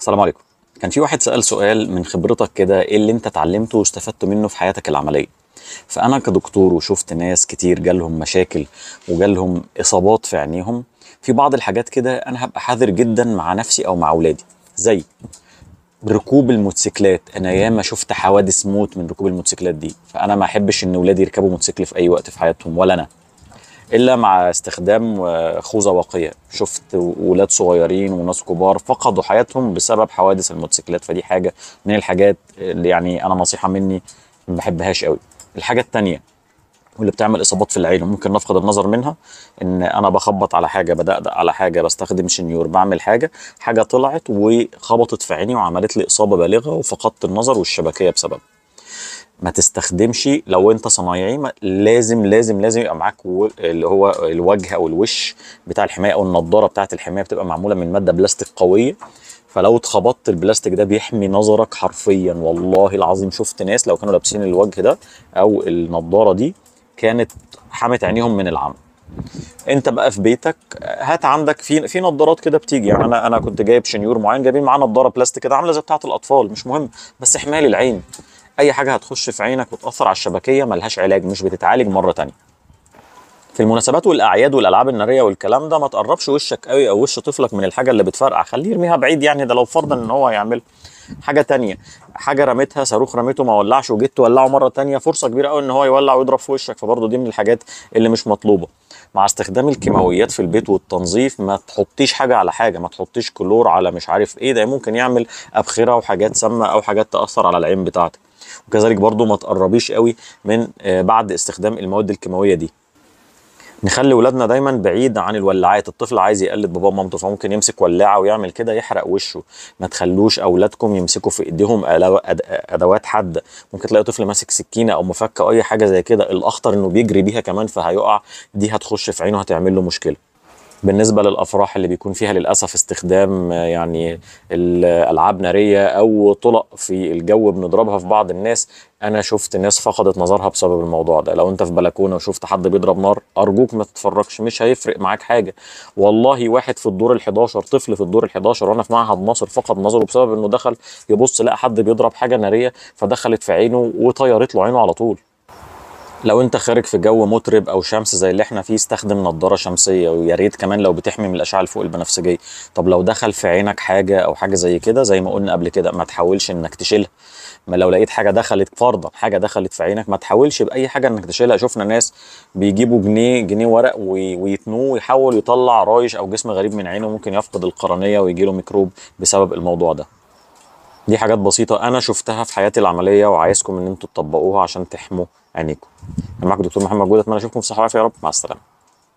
السلام عليكم. كان في واحد سأل سؤال: من خبرتك كده ايه اللي انت اتعلمته واستفدت منه في حياتك العملية؟ فأنا كدكتور وشفت ناس كتير جالهم مشاكل وجالهم إصابات في عينيهم، في بعض الحاجات كده أنا هبقى حذر جدا مع نفسي أو مع أولادي، زي ركوب الموتوسيكلات. أنا ياما شفت حوادث موت من ركوب الموتوسيكلات دي، فأنا ما أحبش إن أولادي يركبوا موتوسيكل في أي وقت في حياتهم، ولا أنا، إلا مع استخدام خوذة واقية. شفت ولاد صغيرين وناس كبار فقدوا حياتهم بسبب حوادث الموتوسيكلات، فدي حاجة من الحاجات اللي يعني أنا نصيحة مني ما بحبهاش قوي. الحاجة التانية واللي بتعمل إصابات في العين وممكن نفقد النظر منها، إن أنا بخبط على حاجة، بدقدق على حاجة، بستخدم شنيور، بعمل حاجة طلعت وخبطت في عيني وعملت لي إصابة بالغة وفقدت النظر والشبكية بسببها. ما تستخدمش، لو انت صنايعي لازم لازم لازم يبقى معاك اللي هو الوجه او الوش بتاع الحماية او النضارة بتاعه الحماية، بتبقى معمولة من مادة بلاستيك قوية، فلو اتخبطت البلاستيك ده بيحمي نظرك حرفيا. والله العظيم شفت ناس لو كانوا لابسين الوجه ده او النضارة دي كانت حمت عينيهم من العمى. انت بقى في بيتك هات عندك في نظارات كده بتيجي، يعني انا كنت جايب شنيور معين، جايبين معاه نضاره بلاستيك كده عامله زي بتاعه الاطفال، مش مهم، بس حماية للعين. اي حاجة هتخش في عينك وتاثر على الشبكيه ملهاش علاج، مش بتتعالج مرة تانية. في المناسبات والاعياد والالعاب النارية والكلام ده ما تقربش وشك قوي او وش طفلك من الحاجة اللي بتفرقع، خليه يرميها بعيد، يعني ده لو فرضا ان هو يعمل حاجة تانية. حاجة رميتها، صاروخ رميته ما ولعش وجيت تولعه مرة تانية، فرصة كبيرة قوي ان هو يولع ويضرب في وشك، فبرضه دي من الحاجات اللي مش مطلوبه. مع استخدام الكيماويات في البيت والتنظيف ما تحطيش حاجة على حاجة، ما تحطيش كلور على مش عارف ايه، ده ممكن يعمل ابخره وحاجات سامة او حاجات تاثر على العين بتاعتك. وكذلك برضو ما تقربيش قوي من بعد استخدام المواد الكيماوية دي. نخلي ولادنا دايما بعيد عن الولاعات، الطفل عايز يقلد باباه ومامته فممكن يمسك ولاعه ويعمل كده يحرق وشه. ما تخلوش اولادكم يمسكوا في ايديهم ادوات حادة، ممكن تلاقي طفل ماسك سكينة او مفك او اي حاجة زي كده، الاخطر انه بيجري بيها كمان فهيقع، دي هتخش في عينه هتعمل له مشكلة. بالنسبة للافراح اللي بيكون فيها للاسف استخدام يعني الالعاب نارية او طلق في الجو بنضربها في بعض الناس، انا شفت ناس فقدت نظرها بسبب الموضوع ده. لو انت في بلكونة وشفت حد بيضرب نار ارجوك ما تتفرجش، مش هيفرق معاك حاجة. والله واحد في الدور ال11، طفل في الدور ال11 وانا في معهد ناصر، فقد نظره بسبب انه دخل يبص لقى حد بيضرب حاجة نارية فدخلت في عينه وطيرت له عينه على طول. لو انت خارج في جو مترب او شمس زي اللي احنا فيه استخدم نظاره شمسية، ويا ريت كمان لو بتحمي من الاشعة اللي فوق البنفسجية. طب لو دخل في عينك حاجة او حاجة زي كده زي ما قلنا قبل كده ما تحاولش انك تشيلها. ما لو لقيت حاجة دخلت، فرضا حاجة دخلت في عينك، ما تحاولش باي حاجة انك تشيلها. شفنا ناس بيجيبوا جنيه ورق ويتنوه ويحاول يطلع رايش او جسم غريب من عينه، ممكن يفقد القرنيه ويجيله ميكروب بسبب الموضوع ده. دي حاجات بسيطة انا شفتها في حياتي العملية وعايزكم ان انتوا تطبقوها عشان تحموا عينيكم. انا معاكم دكتور محمد جوده، اتمنى اشوفكم في صحة وعافيه يا رب. مع السلامة.